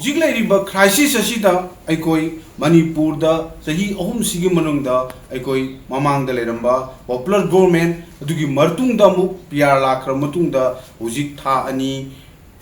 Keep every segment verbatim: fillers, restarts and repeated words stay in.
ꯍꯧꯖꯤꯛ ꯂꯩꯔꯤꯕ crisis ꯑꯁꯤꯗ ꯑꯩꯈꯣꯏ ꯃꯅꯤꯄꯨꯔꯗ ꯆꯍꯤ ꯑꯍꯨꯝꯁꯤꯒꯤ ꯃꯅꯨꯡꯗ ꯑꯩꯈꯣꯏ ꯃꯃꯥꯡꯗ ꯂꯩꯔꯝꯕ popular government, ꯑꯗꯨꯒꯤ ꯃꯇꯨꯡꯗ ꯑꯃꯨꯛ P R ꯂꯥꯛꯈ꯭ꯔ ꯃꯇꯨꯡꯗ ꯍꯧꯖꯤꯛ ꯊꯥ ꯑꯅꯤ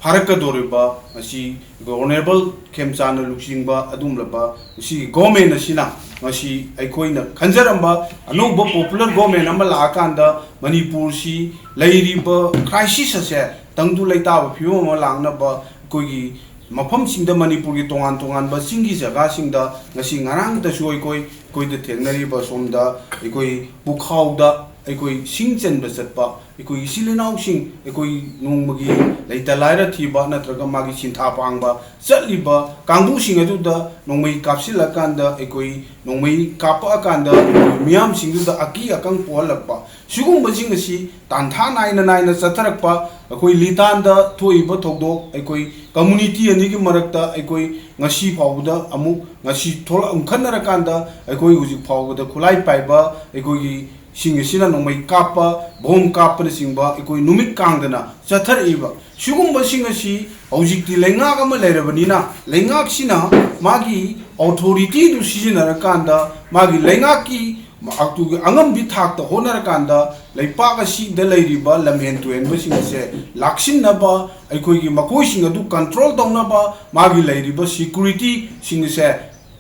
ꯐꯥꯔꯛꯀꯗꯧꯔꯤꯕ ꯉꯁꯤ Honourable ꯈꯦꯝꯆꯥꯟꯅ ꯂꯨꯆꯤꯡꯕ ꯑꯗꯨꯒꯨꯝꯂꯕ ꯉꯁꯤꯒꯤ government ꯑꯁꯤꯅ ꯉꯁꯤ ꯑꯩꯈꯣꯏꯅ ꯈꯟꯖꯔꯝꯕ ꯑꯅꯧꯕ popular government ꯑꯃ ꯂꯥꯛꯑꯀꯥꯟꯗ ꯃꯅꯤꯄꯨꯔꯁꯤ ꯂꯩꯔꯤꯕ crisis ꯑꯁꯦ ꯇꯪꯗꯨ ꯂꯩꯇꯥꯕ ꯐꯤꯕꯝ ꯑꯃ ꯂꯥꯛꯅꯕ ꯑꯩꯈꯣꯏꯒꯤ ꯃꯐꯝꯁꯤꯡꯗ, ꯃꯅꯤꯄꯨꯔꯒꯤ ꯇꯣꯉꯥꯟ ꯇꯣꯉꯥꯟꯕ ꯆꯤꯡꯒꯤ ꯖꯒꯥꯁꯤꯡꯗ ꯉꯁꯤ ꯉꯔꯥꯡꯇꯁꯨ ꯑꯩꯈꯣꯏ, ꯑꯩꯈꯣꯏꯗ ꯊꯦꯡꯅꯔꯤꯕ ꯁꯣꯝꯗ ꯑꯩꯈꯣꯏ ꯄꯨꯈꯥꯎꯗ ꯑꯩꯈꯣꯏ ꯁꯤꯡ ꯆꯟꯕ ꯆꯠꯄ ꯑꯩꯈꯣꯏꯒꯤ ꯏꯆꯤꯜ ꯏꯅꯥꯎꯁꯤꯡ, ꯑꯩꯈꯣꯏ ꯅꯣꯡꯃꯒꯤ ꯂꯩꯇ ꯂꯥꯏꯔ ꯊꯤꯕ ꯅꯠꯇ꯭ꯔꯒ ꯃꯥꯒꯤ ꯁꯤꯟꯊꯥ ꯄꯥꯡꯕ ꯆꯠꯂꯤꯕ ꯀꯥꯡꯕꯨꯁꯤꯡ ꯑꯗꯨꯗ ꯅꯣꯡꯃꯩ ꯀꯥꯞꯁꯤꯜꯂꯀꯥꯟꯗ, ꯑꯩꯈꯣꯏ ꯅꯣꯡꯃꯩ ꯀꯥꯞꯄꯛꯑꯀꯥꯟꯗ ꯑꯩꯈꯣꯏ ꯃꯤꯌꯥꯝꯁꯤꯡꯗꯨꯗ ꯑꯀꯤ ꯑꯀꯪ ꯄꯣꯛꯍꯜꯂꯛꯄ, ꯁꯤꯒꯨꯝꯕꯁꯤꯡ ꯑꯁꯤ ꯇꯥꯟꯊꯥ ꯅꯥꯏꯅ ꯅꯥꯏꯅ ꯆꯠꯊꯔꯛꯄ, ꯑꯩꯈꯣꯏ ꯂꯤꯇꯥꯟꯗ ꯊꯣꯛꯏꯕ ꯊꯧꯗꯣꯛ, ꯑꯩꯈꯣꯏ community ꯑꯅꯤꯒꯤ ꯃꯔꯛꯇ ꯑꯩꯈꯣꯏ ꯉꯁꯤ ꯐꯥꯎꯕꯗ ꯑꯃꯨꯛ ꯉꯁꯤ ꯊꯣꯛꯂꯛ-, ꯎꯪꯈꯠꯅꯔꯀꯥꯟꯗ ꯑꯩꯈꯣꯏ ꯍꯧꯖꯤꯛ ꯐꯥꯎꯕꯗ ꯈꯨꯠꯂꯥꯏ ꯄꯥꯏꯕ ꯑꯩꯈꯣꯏꯒꯤ ꯁꯤꯡ ꯑꯁꯤꯅ ꯅꯣꯡꯃꯩ ꯀꯥꯞꯄ, bomb ꯀꯥꯞꯄꯅꯆꯤꯡꯕ ꯑꯩꯈꯣꯏ ꯅꯨꯃꯤꯠ ꯀꯥꯡꯗꯅ ꯆꯠꯊꯔꯛꯏꯕ ꯁꯤꯒꯨꯝꯕꯁꯤꯡ ꯑꯁꯤ ꯍꯧꯖꯤꯛꯇꯤ ꯂꯩꯉꯥꯛ ꯑꯃ ꯂꯩꯔꯕꯅꯤꯅ, ꯂꯩꯉꯥꯛꯁꯤꯅ ꯃꯥꯒꯤ authority ꯗꯨ ꯁꯤꯖꯤꯟꯅꯔꯀꯥꯟꯗ, ꯃꯥꯒꯤ ꯂꯩꯉꯥꯛꯀꯤ ꯃꯍꯥꯛꯇꯨꯒꯤ ꯑꯉꯝꯕꯤ ꯊꯥꯛꯇ ꯍꯣꯠꯅꯔꯀꯥꯟꯗ, ꯂꯩꯄꯥꯛ ꯑꯁꯤꯗ ꯂꯩꯔꯤꯕ ꯂꯝꯍꯦꯟ ꯇꯨꯍꯦꯟꯕꯁꯤꯡ ꯑꯁꯦ ꯂꯥꯛꯁꯤꯟꯅꯕ, ꯑꯩꯈꯣꯏꯒꯤ ꯃꯈꯣꯏꯁꯤꯡ ꯑꯗꯨ control ꯇꯧꯅꯕ, ꯃꯥꯒꯤ ꯂꯩꯔꯤꯕ security ꯁꯤꯡ ꯑꯁꯦ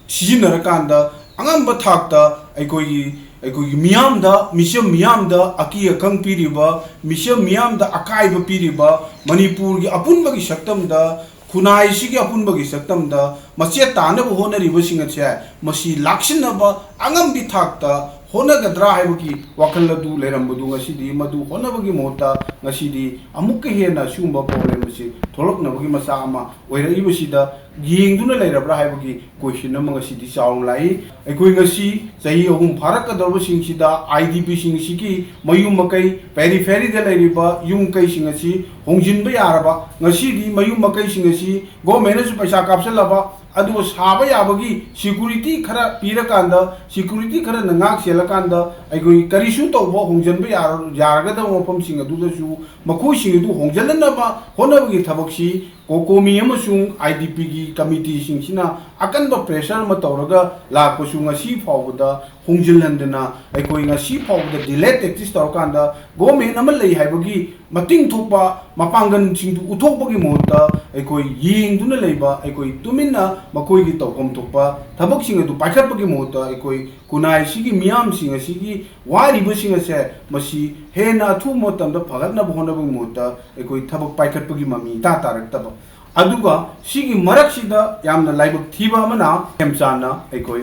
ꯁꯤꯖꯤꯟꯅꯔꯀꯥꯟꯗ, ꯑꯉꯝꯕ ꯊꯥꯛꯇ ꯑꯩꯈꯣꯏꯒꯤ, ꯑꯩꯈꯣꯏꯒꯤ ꯃꯤꯌꯥꯝꯗ, ꯃꯤꯆꯝ ꯃꯤꯌꯥꯝꯗ ꯑꯀꯤ ꯑꯈꯪ ꯄꯤꯔꯤꯕ, ꯃꯤꯆꯝ ꯃꯤꯌꯥꯝꯗ ꯑꯀꯥꯏꯕ ꯄꯤꯔꯤꯕ, ꯃꯅꯤꯄꯨꯔꯒꯤ ꯑꯄꯨꯟꯕꯒꯤ ꯁꯛꯇꯝꯗ, ꯈꯨꯟꯅꯥꯏꯁꯤꯒꯤ ꯑꯄꯨꯟꯕꯒꯤ ꯁꯛꯇꯝꯗ ꯃꯆꯦꯠ ꯇꯥꯅꯕ ꯍꯣꯠꯅꯔꯤꯕꯁꯤꯡ ꯑꯁꯦ ꯃꯁꯤ ꯂꯥꯛꯁꯤꯟꯅꯕ ꯑꯉꯝꯕꯤ ꯊꯥꯛꯇ ꯍꯣꯠꯅꯒꯗ꯭ꯔꯥ ꯍꯥꯏꯕꯒꯤ ꯋꯥꯈꯜ ꯑꯗꯨ ꯂꯩꯔꯝꯕꯗꯨ ꯉꯁꯤꯗꯤ ꯃꯗꯨ ꯍꯣꯠꯅꯕꯒꯤ ꯃꯍꯨꯠꯇ ꯉꯁꯤꯗꯤ ꯑꯃꯨꯛꯀ ꯍꯦꯟꯅ ꯁꯤꯒꯨꯝꯕ problem ꯑꯁꯤ ꯊꯣꯛꯂꯛꯅꯕꯒꯤ ꯃꯆꯥꯛ ꯑꯃ ꯑꯣꯏꯔꯛꯏꯕꯁꯤꯗ ꯌꯦꯡꯗꯨꯅ ꯂꯩꯔꯕ꯭ꯔꯥ ꯍꯥꯏꯕꯒꯤ question ꯑꯃ ꯉꯁꯤꯗꯤ ꯆꯥꯎꯅ ꯂꯥꯛꯏ꯫ ꯑꯩꯈꯣꯏ ꯉꯁꯤ ꯆꯍꯤ ꯑꯍꯨꯝ ꯐꯥꯔꯛꯀꯗꯧꯔꯕꯁꯤꯡꯁꯤꯗ I D P ꯁꯤꯡꯁꯤꯒꯤ ꯃꯌꯨꯝ ꯃꯀꯩ, periphery ꯗ ꯂꯩꯔꯤꯕ ꯌꯨꯝ ꯀꯩꯁꯤꯡ ꯑꯁꯤ ꯍꯣꯡꯖꯤꯟꯕ ꯌꯥꯔꯕ, ꯉꯁꯤꯗꯤ ꯃꯌꯨꯝ ꯃꯀꯩꯁꯤꯡ ꯑꯁꯤ government ꯅꯁꯨ ꯄꯩꯁꯥ ꯀꯥꯞꯁꯤꯜꯂꯕ, ꯑꯗꯨꯒ ꯁꯥꯕ ꯌꯥꯕꯒꯤ security ꯈꯔ ꯄꯤꯔꯀꯥꯟꯗ, security ꯈꯔꯅ ꯉꯥꯛ ꯁꯦꯜꯂꯀꯥꯟꯗ ꯑꯩꯈꯣꯏ ꯀꯔꯤꯁꯨ ꯇꯧꯕ ꯍꯣꯡꯖꯤꯟꯕ ꯌꯥꯔ-, ꯌꯥꯔꯒꯗꯕ ꯃꯐꯝꯁꯤꯡ ꯑꯗꯨꯗꯁꯨ ꯃꯈꯣꯏꯁꯤꯡ ꯑꯗꯨ ꯍꯣꯡꯖꯤꯟꯅꯅꯕ ꯍꯣꯠꯅꯕꯒꯤ ꯊꯕꯛꯁꯤ ꯀꯣꯀꯣꯃꯤ ꯑꯃꯁꯨꯡ ꯑꯥꯏ ꯗꯤ ꯄꯤꯒꯤ ꯀꯃꯤꯇꯤꯁꯤꯡꯁꯤꯅ ꯑꯀꯟꯕ ꯄ꯭ꯔꯦꯁꯔ ꯑꯃ ꯇꯧꯔꯒ ꯂꯥꯛꯄꯁꯨ ꯉꯁꯤ ꯐꯥꯎꯕꯗ ꯍꯣꯡꯖꯤꯜꯍꯟꯗꯅ ꯑꯩꯈꯣꯏ ꯉꯁꯤ ꯐꯥꯎꯕꯗ ꯗꯤꯂꯦ ꯇꯦꯛꯇꯤꯁ ꯇꯧꯔꯀꯥꯟꯗ ꯒꯣꯔꯃꯦꯟ ꯑꯃ ꯂꯩ ꯍꯥꯏꯕꯒꯤ ꯃꯇꯤꯡ ꯊꯣꯛꯄ ꯃꯄꯥꯡꯒꯜꯁꯤꯡꯗꯨ ꯎꯠꯊꯣꯛꯄꯒꯤ ꯃꯍꯨꯠꯇ ꯑꯩꯈꯣꯏ ꯌꯦꯡꯗꯨꯅ ꯂꯩꯕ, ꯑꯩꯈꯣꯏ ꯇꯨꯃꯤꯟꯅ ꯃꯈꯣꯏꯒꯤ ꯇꯧꯐꯝ ꯊꯣꯛꯄ ꯊꯕꯛꯁꯤꯡ ꯑꯗꯨ ꯄꯥꯏꯈꯠꯄꯒꯤ ꯃꯍꯨꯠꯇ ꯑꯩꯈꯣꯏ ꯈꯨꯟꯅꯥꯏꯁꯤꯒꯤ ꯃꯤꯌꯥꯝꯁꯤꯡ ꯑꯁꯤꯒꯤ ꯋꯥꯔꯤꯕꯁꯤꯡ ꯑꯁꯦ ꯃꯁꯤ ꯍꯦꯟꯅ ꯑꯊꯨꯕ ꯃꯇꯝꯗ ꯐꯒꯠꯅꯕ ꯍꯣꯠꯅꯕꯒꯤ ꯃꯍꯨꯠꯇ ꯑꯩꯈꯣꯏ ꯊꯕꯛ ꯄꯥꯏꯈꯠꯄꯒꯤ ꯃꯃꯤ ꯏꯇꯥ ꯇꯥꯔꯛꯇꯕ꯫ ꯑꯗꯨꯒ ꯁꯤꯒꯤ ꯃꯔꯛꯁꯤꯗ ꯌꯥꯝꯅ ꯂꯥꯏꯕꯛ ꯊꯤꯕ ꯑꯃꯅ ꯈꯦꯝꯆꯥꯟꯅ ꯑꯩꯈꯣꯏ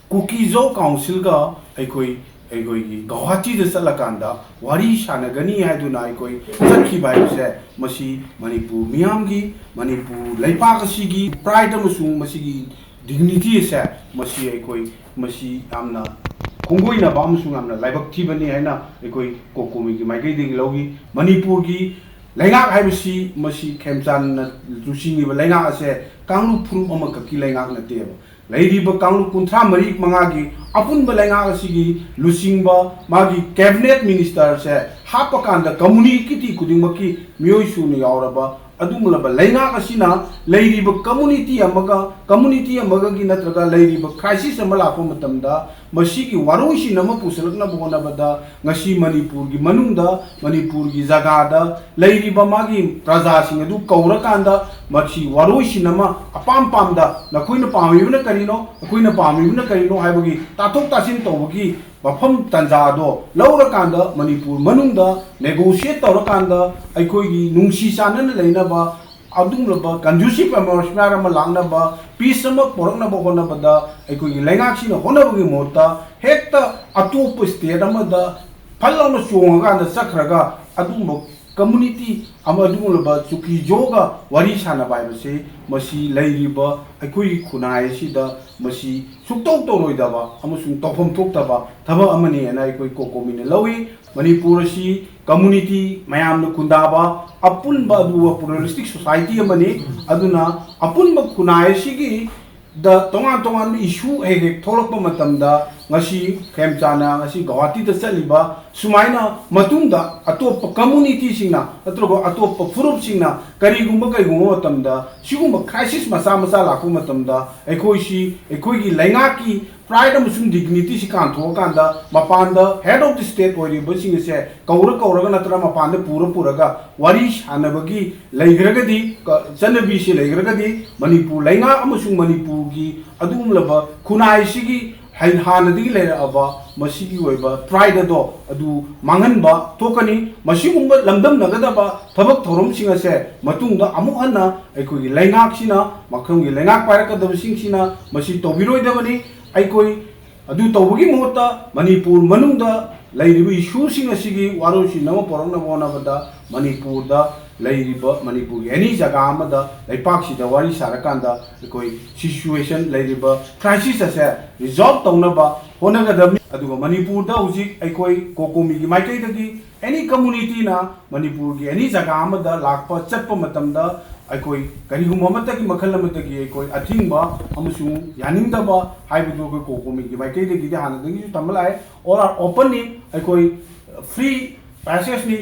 ꯀꯨꯀꯤꯖꯣ ꯀꯥꯎꯟꯁꯤꯜꯒ ꯑꯩꯈꯣꯏ ꯑꯩꯈꯣꯏꯒꯤ ꯒꯧꯍꯥꯇꯤꯗ ꯆꯠꯂꯀꯥꯟꯗ ꯋꯥꯔꯤ ꯁꯥꯟꯅꯒꯅꯤ ꯍꯥꯏꯗꯨꯅ ꯑꯩꯈꯣꯏ ꯆꯠꯈꯤꯕ ꯍꯥꯏꯕꯁꯦ ꯃꯁꯤ ꯃꯅꯤꯄꯨꯔ ꯃꯤꯌꯥꯝꯒꯤ, ꯃꯅꯤꯄꯨꯔ ꯂꯩꯄꯥꯛ ꯑꯁꯤꯒꯤ ꯄ꯭ꯔꯥꯏꯗ ꯑꯃꯁꯨꯡ ꯃꯁꯤꯒꯤ ꯗꯤꯒꯅꯤꯇꯤ ꯑꯁꯦ ꯃꯁꯤ ꯑꯩꯈꯣꯏ ꯃꯁꯤ ꯌꯥꯝꯅ ꯈꯣꯡꯒꯣꯏꯅꯕ ꯑꯃꯁꯨꯡ ꯌꯥꯝꯅ ꯂꯥꯏꯕꯛ ꯊꯤꯕꯅꯤ ꯍꯥꯏꯅ ꯑꯩꯈꯣꯏ ꯀꯣꯀꯣꯃꯤꯒꯤ ꯃꯥꯏꯀꯩꯗꯒꯤ ꯂꯧꯏ꯫ ꯃꯅꯤꯄꯨꯔꯒꯤ ꯂꯩꯉꯥꯛ ꯍꯥꯏꯕꯁꯤ ꯃꯁꯤ ꯈꯦꯝꯆꯥꯟꯅ ꯂꯨꯆꯤꯡꯉꯤꯕ ꯂꯩꯉꯥꯛ ꯑꯁꯦ ꯀꯥꯡꯂꯨꯞ ꯐꯨꯔꯨꯞ ꯑꯃꯈꯛꯀꯤ ꯂꯩꯉꯥꯛ ꯅꯠꯇꯦꯕ꯫ ꯂꯩꯔꯤꯕ ꯀꯥꯡꯂꯨꯞ ꯀꯨꯟꯊ꯭ꯔꯥ ꯃꯔꯤ ꯃꯉꯥꯒꯤ ꯑꯄꯨꯟꯕ ꯂꯩꯉꯥꯛ ꯑꯁꯤꯒꯤ ꯂꯨꯆꯤꯡꯕ ꯃꯥꯒꯤ ꯀꯦꯕꯤꯅꯦꯠ ꯃꯤꯅꯤꯁꯇꯔꯁꯦ ꯍꯥꯞꯄꯀꯥꯟꯗ ꯀꯝꯃꯨꯅꯤꯇꯤ ꯈꯨꯗꯤꯡꯃꯛꯀꯤ ꯃꯤꯑꯣꯏ ꯁꯨꯅ ꯌꯥꯎꯔꯕ ꯑꯗꯨꯒꯨꯝꯂꯕ ꯂꯩꯉꯥꯛ ꯑꯁꯤꯅ ꯂꯩꯔꯤꯕ ꯀꯝꯃꯨꯅꯤꯇꯤ ꯑꯃꯒ, ꯀꯝꯃꯨꯅꯤꯇꯤ ꯑꯃꯒꯒꯤ ꯅꯠꯇ꯭ꯔꯒ ꯂꯩꯔꯤꯕ ꯀ꯭ꯔꯥꯏꯁꯤꯁ ꯑꯃ ꯂꯥꯛꯄ ꯃꯇꯝꯗ ꯃꯁꯤꯒꯤ ꯋꯥꯔꯣꯏꯁꯤꯟ ꯑꯃ ꯄꯨꯁꯤꯜꯂꯛꯅꯕ ꯍꯣꯠꯅꯕꯗ ꯉꯁꯤ ꯃꯅꯤꯄꯨꯔꯒꯤ ꯃꯅꯨꯡꯗ, ꯃꯅꯤꯄꯨꯔꯒꯤ ꯖꯒꯥꯗ ꯂꯩꯔꯤꯕ ꯃꯥꯒꯤ ꯄ꯭ꯔꯖꯥꯁꯤꯡ ꯑꯗꯨ ꯀꯧꯔꯀꯥꯟꯗ ꯃꯁꯤ ꯋꯥꯔꯣꯏꯁꯤꯟ ꯑꯃ ꯑꯄꯥꯝ ꯄꯥꯝꯗ ꯅꯈꯣꯏꯅ ꯄꯥꯝꯃꯤꯕꯅ ꯀꯔꯤꯅꯣ, ꯑꯩꯈꯣꯏꯅ ꯄꯥꯝꯃꯤꯕꯅ ꯀꯔꯤꯅꯣ ꯍꯥꯏꯕꯒꯤ ꯇꯥꯊꯣꯛ ꯇꯥꯁꯤꯟ ꯇꯧꯕꯒꯤ ꯃꯐꯝ ꯇꯥꯟꯖꯥꯗꯣ ꯂꯧꯔꯀꯥꯟꯗ ꯃꯅꯤꯄꯨꯔ ꯃꯅꯨꯡꯗ ꯅꯦꯒꯣꯁꯤꯌꯦꯠ ꯇꯧꯔꯀꯥꯟꯗ ꯑꯩꯈꯣꯏꯒꯤ ꯅꯨꯡꯁꯤ ꯆꯥꯟꯅꯅ ꯂꯩꯅꯕ ꯑꯗꯨꯒꯨꯝꯂꯕ ꯀꯟꯗꯨꯁꯤꯞ ꯑꯦꯟꯚꯥꯏꯔꯣꯟꯃꯦꯟ ꯑꯃ ꯂꯥꯛꯅꯕ, ꯄꯤꯁ ꯑꯃ ꯄꯨꯔꯛꯅꯕ ꯍꯣꯠꯅꯕꯗ ꯑꯩꯈꯣꯏꯒꯤ ꯂꯩꯉꯥꯛꯁꯤꯅ ꯍꯣꯠꯅꯕꯒꯤ ꯃꯍꯨꯠꯇ ꯍꯦꯛꯇ ꯑꯇꯣꯞꯄ ꯁ꯭ꯇꯦꯠ ꯑꯃꯗ ꯐꯠ ꯂꯥꯎꯅ ꯆꯣꯡꯉꯀꯥꯟꯗ ꯆꯠꯈ꯭ꯔꯒ ꯑꯗꯨꯒꯨꯝꯕ ꯀꯝꯃꯨꯅꯤꯇꯤ ꯑꯃ ꯑꯗꯨꯒꯨꯝꯂꯕ ꯆꯨꯀꯤꯖꯣꯒ ꯋꯥꯔꯤ ꯁꯥꯟꯅꯕ ꯍꯥꯏꯕꯁꯤ ꯃꯁꯤ ꯂꯩꯔꯤꯕ ꯑꯩꯈꯣꯏꯒꯤ ꯈꯨꯟꯅꯥꯏ ꯑꯁꯤꯗ ꯃꯁꯤ ꯁꯨꯛꯇꯧ ꯇꯧꯔꯣꯏꯗꯕ ꯑꯃꯁꯨꯡ ꯇꯧꯐꯝ ꯊꯣꯛꯇꯕ ꯊꯕꯛ ꯑꯃꯅꯤ ꯍꯥꯏꯅ ꯑꯩꯈꯣꯏ ꯀꯣꯀꯣꯃꯤꯅ ꯂꯧꯏ꯫ ꯃꯅꯤꯄꯨꯔ ꯑꯁꯤ ꯀꯝꯃꯨꯅꯤꯇꯤ ꯃꯌꯥꯝꯅ ꯈꯨꯟꯗꯥꯕ ꯑꯄꯨꯟꯕ ꯑꯗꯨꯒ ꯄ꯭ꯂꯨꯔꯦꯂꯤꯁꯇꯤꯛ ꯁꯣꯁꯥꯏꯇꯤ ꯑꯃꯅꯤ꯫ ꯑꯗꯨꯅ ꯑꯄꯨꯟꯕ ꯈꯨꯟꯅꯥꯏ ꯑꯁꯤꯒꯤ ꯗ ꯇꯣꯉꯥꯟ ꯇꯣꯉꯥꯟꯕ ꯏꯁꯨ ꯍꯦꯛ ꯍꯦꯛ ꯊꯣꯛꯂꯛꯄ ꯃꯇꯝꯗ ꯉꯁꯤ ꯈꯦꯝꯆꯥꯅ ꯉꯁꯤ ꯒꯧꯍꯥꯇꯤꯗ ꯆꯠꯂꯤꯕ ꯁꯨꯃꯥꯏꯅ ꯃꯇꯨꯡꯗ ꯑꯇꯣꯞꯄ ꯀꯝꯃꯨꯅꯤꯇꯤꯁꯤꯡꯅ ꯅꯠꯇ꯭ꯔꯒ ꯑꯇꯣꯞꯄ ꯐꯨꯔꯨꯞꯁꯤꯡꯅ ꯀꯔꯤꯒꯨꯝꯕ ꯀꯩꯒꯨꯝꯕ ꯃꯇꯝꯗ ꯁꯤꯒꯨꯝꯕ ꯀ꯭ꯔꯥꯏꯁꯤꯁ ꯃꯆꯥ ꯃꯆꯥ ꯂꯥꯛꯄ ꯃꯇꯝꯗ ꯑꯩꯈꯣꯏꯁꯤ ꯑꯩꯈꯣꯏꯒꯤ ꯂꯩꯉꯥꯛꯀꯤ ꯄ꯭ꯔꯥꯏꯗ ꯑꯃꯁꯨꯡ ꯗꯤꯒꯅꯤꯇꯤꯁꯤ ꯀꯥꯟꯊꯣꯛꯑꯀꯥꯟꯗ ꯃꯄꯥꯟꯗ ꯍꯦꯗ ꯑꯣꯐ ꯗꯤ ꯁ꯭ꯇꯦꯠ ꯑꯣꯏꯔꯤꯕꯁꯤꯡ ꯑꯁꯦ ꯀꯧꯔ ꯀꯧꯔꯒ ꯅꯠꯇ꯭ꯔꯒ ꯃꯄꯥꯟꯗ ꯄꯨꯔ ꯄꯨꯔꯒ ꯋꯥꯔꯤ ꯁꯥꯟꯅꯕꯒꯤ ꯂꯩꯈ꯭ꯔꯒꯗꯤ, ꯆꯠꯅꯕꯤꯁꯤ ꯂꯩꯈ꯭ꯔꯒꯗꯤ ꯃꯅꯤꯄꯨꯔ ꯂꯩꯉꯥꯛ ꯑꯃꯁꯨꯡ ꯃꯅꯤꯄꯨꯔꯒꯤ ꯑꯗꯨꯒꯨꯝꯂꯕ ꯈꯨꯟꯅꯥꯏꯁꯤꯒꯤ ꯍꯩ- ꯍꯥꯟꯅꯗꯒꯤ ꯂꯩꯔꯛꯑꯕ ꯃꯁꯤꯒꯤ ꯑꯣꯏꯕ ꯄ꯭ꯔꯥꯏꯗ ꯑꯗꯣ ꯑꯗꯨ ꯃꯥꯡꯍꯟꯕ ꯊꯣꯛꯀꯅꯤ꯫ ꯃꯁꯤꯒꯨꯝꯕ ꯂꯝꯗꯝꯅꯒꯗꯕ ꯊꯕꯛ ꯊꯧꯔꯝꯁꯤꯡ ꯑꯁꯦ ꯃꯇꯨꯡꯗ ꯑꯃꯨꯛ ꯍꯟꯅ ꯑꯩꯈꯣꯏꯒꯤ ꯂꯩꯉꯥꯛꯁꯤꯅ, ꯃꯈꯣꯏꯒꯤ ꯂꯩꯉꯥꯛ ꯄꯥꯏꯔꯛꯀꯗꯕꯁꯤꯡꯁꯤꯅ ꯃꯁꯤ ꯇꯧꯕꯤꯔꯣꯏꯗꯕꯅꯤ꯫ ꯑꯩꯈꯣꯏ ꯑꯗꯨ ꯇꯧꯕꯒꯤ ꯃꯍꯨꯠꯇ ꯃꯅꯤꯄꯨꯔ ꯃꯅꯨꯡꯗ ꯂꯩꯔꯤꯕ ꯏꯁꯨꯁꯤꯡ ꯑꯁꯤꯒꯤ ꯋꯥꯔꯣꯏꯁꯤꯟ ꯑꯃ ꯄꯨꯔꯛꯅꯕ ꯍꯣꯠꯅꯕꯗ ꯃꯅꯤꯄꯨꯔꯗ ꯂꯩꯔꯤꯕ, ꯃꯅꯤꯄꯨꯔꯒꯤ ꯑꯦꯅꯤ ꯖꯒꯥ ꯑꯃꯗ ꯂꯩꯄꯥꯛꯁꯤꯗ ꯋꯥꯔꯤ ꯁꯥꯔꯀꯥꯟꯗ ꯑꯩꯈꯣꯏ ꯁꯤꯆꯨꯋꯦꯁꯟ, ꯂꯩꯔꯤꯕ ꯀ꯭ꯔꯥꯏꯁꯤꯁ ꯑꯁꯦ ꯔꯤꯖꯣꯜꯕ ꯇꯧꯅꯕ ꯍꯣꯠꯅꯒꯗꯕꯅꯤ꯫ ꯑꯗꯨꯒ ꯃꯅꯤꯄꯨꯔꯗ ꯍꯧꯖꯤꯛ ꯑꯩꯈꯣꯏ ꯀꯣꯀꯣꯃꯤꯒꯤ ꯃꯥꯏꯀꯩꯗꯒꯤ ꯑꯦꯅꯤ ꯀꯝꯃꯨꯅꯤꯇꯤꯅ ꯃꯅꯤꯄꯨꯔꯒꯤ ꯑꯦꯅꯤ ꯖꯒꯥ ꯑꯃꯗ ꯂꯥꯛꯄ ꯆꯠꯄ ꯃꯇꯝꯗ ꯑꯩꯈꯣꯏ ꯀꯔꯤꯒꯨꯝꯕ ꯑꯃꯠꯇꯒꯤ ꯃꯈꯜ ꯑꯃꯠꯇꯒꯤ ꯑꯩꯈꯣꯏ ꯑꯊꯤꯡꯕ ꯑꯃꯁꯨꯡ ꯌꯥꯅꯤꯡꯗꯕ ꯍꯥꯏꯕꯗꯨ ꯑꯩꯈꯣꯏ ꯀꯣꯀꯣꯃꯤꯒꯤ ꯃꯥꯏꯀꯩꯗꯒꯤꯗꯤ ꯍꯥꯟꯅꯗꯒꯤꯁꯨ ꯊꯝꯕ ꯂꯥꯛꯑꯦ꯫ ꯑꯣꯜ ꯑꯥꯔ ꯑꯣꯄꯟꯅꯤ, ꯑꯩꯈꯣꯏ ꯐ꯭ꯔꯤ ꯄꯦꯁꯦꯁꯅꯤ꯫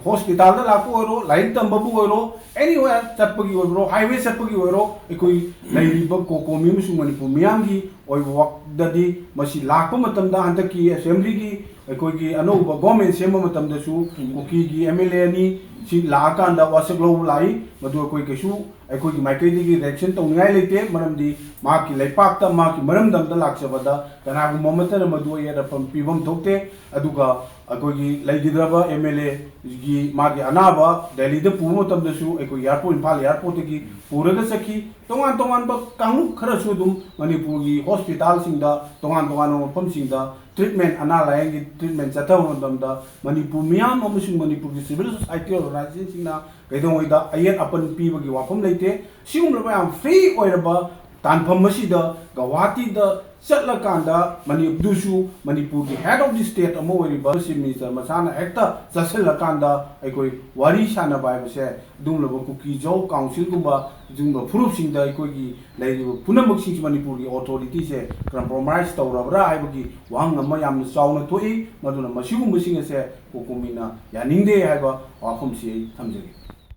ꯍꯣꯁꯄꯤꯇꯥꯜꯗ ꯂꯥꯛꯄ ꯑꯣꯏꯔꯣ, ꯂꯥꯏꯔꯤꯛ ꯇꯝꯕꯕꯨ ꯑꯣꯏꯔꯣ, ꯑꯦꯅꯤꯋꯦꯌꯔ ꯆꯠꯄꯒꯤ ꯑꯣꯏꯔꯣ, ꯍꯥꯏꯋꯦ ꯆꯠꯄꯒꯤ ꯑꯣꯏꯔꯣ, ꯑꯩꯈꯣꯏ ꯂꯩꯔꯤꯕ ꯀꯣꯀꯣꯃꯤ ꯑꯃꯁꯨꯡ ꯃꯅꯤꯄꯨꯔ ꯃꯤꯌꯥꯝꯒꯤ ꯑꯣꯏꯕ ꯋꯥꯛꯇꯗꯤ ꯃꯁꯤ ꯂꯥꯛꯄ ꯃꯇꯝꯗ ꯍꯟꯗꯛꯀꯤ ꯑꯦꯁꯦꯝꯕ꯭ꯂꯤꯒꯤ ꯑꯩꯈꯣꯏꯒꯤ ꯑꯅꯧꯕ ꯒꯣꯔꯃꯦꯟ ꯁꯦꯝꯕ ꯃꯇꯝꯗꯁꯨ ꯀꯨꯀꯤꯒꯤ ꯑꯦꯝ ꯑꯦꯜ ꯑꯦ ꯑꯅꯤ ꯁꯤ ꯂꯥꯛꯑꯀꯥꯟꯗ ꯋꯥꯁꯛ ꯂꯧꯕ ꯂꯥꯛꯏ꯫ ꯃꯗꯨ ꯑꯩꯈꯣꯏ ꯀꯩꯁꯨ ꯑꯩꯈꯣꯏꯒꯤ ꯃꯥꯏꯀꯩꯗꯒꯤ ꯔꯤꯌꯦꯛꯁꯟ ꯇꯧꯅꯤꯡꯉꯥꯏ ꯂꯩꯇꯦ, ꯃꯔꯝꯗꯤ ꯃꯍꯥꯛꯀꯤ ꯂꯩꯄꯥꯛꯇ, ꯃꯍꯥꯛꯀꯤ ꯃꯔꯝꯗꯝꯗ ꯂꯥꯛꯆꯕꯗ ꯀꯅꯥꯒꯨꯝꯕ ꯑꯃꯠꯇꯅ ꯃꯗꯨ ꯑꯌꯦꯠ ꯑꯄꯟ ꯄꯤꯐꯝ ꯊꯣꯛꯇꯦ꯫ ꯑꯗꯨꯒ ꯑꯩꯈꯣꯏꯒꯤ ꯂꯩꯈꯤꯗ꯭ꯔꯕ ꯑꯦꯝ ꯑꯦꯜ ꯑꯦꯒꯤ ꯃꯥꯒꯤ ꯑꯅꯥꯕ ꯗꯦꯜꯂꯤꯗ ꯄꯨꯕ ꯃꯇꯝꯗꯁꯨ ꯑꯩꯈꯣꯏ ꯑꯦꯌꯥꯔꯄꯣꯔꯠ, ꯏꯝꯐꯥꯜ ꯑꯦꯌꯥꯔꯄꯣꯔꯠꯇꯒꯤ ꯄꯨꯔꯒ ꯆꯠꯈꯤ꯫ ꯇꯣꯉꯥꯟ ꯇꯣꯉꯥꯟꯕ ꯀꯥꯡꯂꯨꯞ ꯈꯔꯁꯨ ꯑꯗꯨꯝ ꯃꯅꯤꯄꯨꯔꯒꯤ ꯍꯣꯁꯄꯤꯇꯥꯜꯁꯤꯡꯗ, ꯇꯣꯉꯥꯟ ꯇꯣꯉꯥꯟꯕ ꯃꯐꯝꯁꯤꯡꯗ ꯇ꯭ꯔꯤꯠꯃꯦꯟ, ꯑꯅꯥ ꯂꯥꯌꯦꯡꯒꯤ ꯇ꯭ꯔꯤꯠꯃꯦꯟ ꯆꯠꯊꯕ ꯃꯇꯝꯗ ꯃꯅꯤꯄꯨꯔ ꯃꯤꯌꯥꯝ ꯑꯃꯁꯨꯡ ꯃꯅꯤꯄꯨꯔꯒꯤ ꯁꯤꯚꯤꯜ ꯁꯣꯁꯥꯏꯇꯤ ꯑꯣꯔꯒꯅꯥꯏꯖꯦꯁꯟꯁꯤꯡꯅ ꯀꯩꯗꯧꯉꯩꯗ ꯑꯌꯦꯠ ꯑꯄꯟ ꯄꯤꯕꯒꯤ ꯋꯥꯐꯝ ꯂꯩꯇꯦ꯫ ꯁꯤꯒꯨꯝꯂꯕ ꯌꯥꯝ ꯐ꯭ꯔꯤ ꯑꯣꯏꯔꯕ ꯇꯥꯟꯐꯝ ꯑꯁꯤꯗ ꯒꯧꯍꯥꯇꯤꯗ ꯆꯠꯂꯀꯥꯟꯗ ꯃꯅꯤꯄꯨꯔꯗꯨꯁꯨ ꯃꯅꯤꯄꯨꯔꯒꯤ head of the state ꯑꯃ ꯑꯣꯏꯔꯤꯕ Chief Minister ꯃꯁꯥꯅ ꯍꯦꯛꯇ ꯆꯠꯁꯤꯜꯂꯀꯥꯟꯗ ꯑꯩꯈꯣꯏ ꯋꯥꯔꯤ ꯁꯥꯟꯅꯕ ꯍꯥꯏꯕꯁꯦ ꯑꯗꯨꯒꯨꯝꯂꯕ ꯀꯨꯀꯤ ꯖꯣ councilꯒꯨꯝꯕ ꯑꯗꯨꯒꯨꯝꯕ ꯐꯨꯔꯨꯞꯁꯤꯡꯗ ꯑꯩꯈꯣꯏꯒꯤ ꯂꯩꯔꯤꯕ ꯄꯨꯝꯅꯃꯛꯁꯤꯡꯁꯤ ꯃꯅꯤꯄꯨꯔꯒꯤ authorityꯁꯦ compromise ꯇꯧꯔꯕ꯭ꯔꯥ ꯍꯥꯏꯕꯒꯤ ꯋꯥꯍꯪ ꯑꯃ ꯌꯥꯝꯅ ꯆꯥꯎꯅ ꯊꯣꯛꯏ꯫ ꯃꯗꯨꯅ ꯃꯁꯤꯒꯨꯝꯕꯁꯤꯡ ꯑꯁꯦ ꯀꯣꯀꯣꯃꯤꯅ ꯌꯥꯅꯤꯡꯗꯦ ꯍꯥꯏꯕ ꯋꯥꯐꯝꯁꯤ ꯑꯩ ꯊꯝꯖꯒꯦ꯫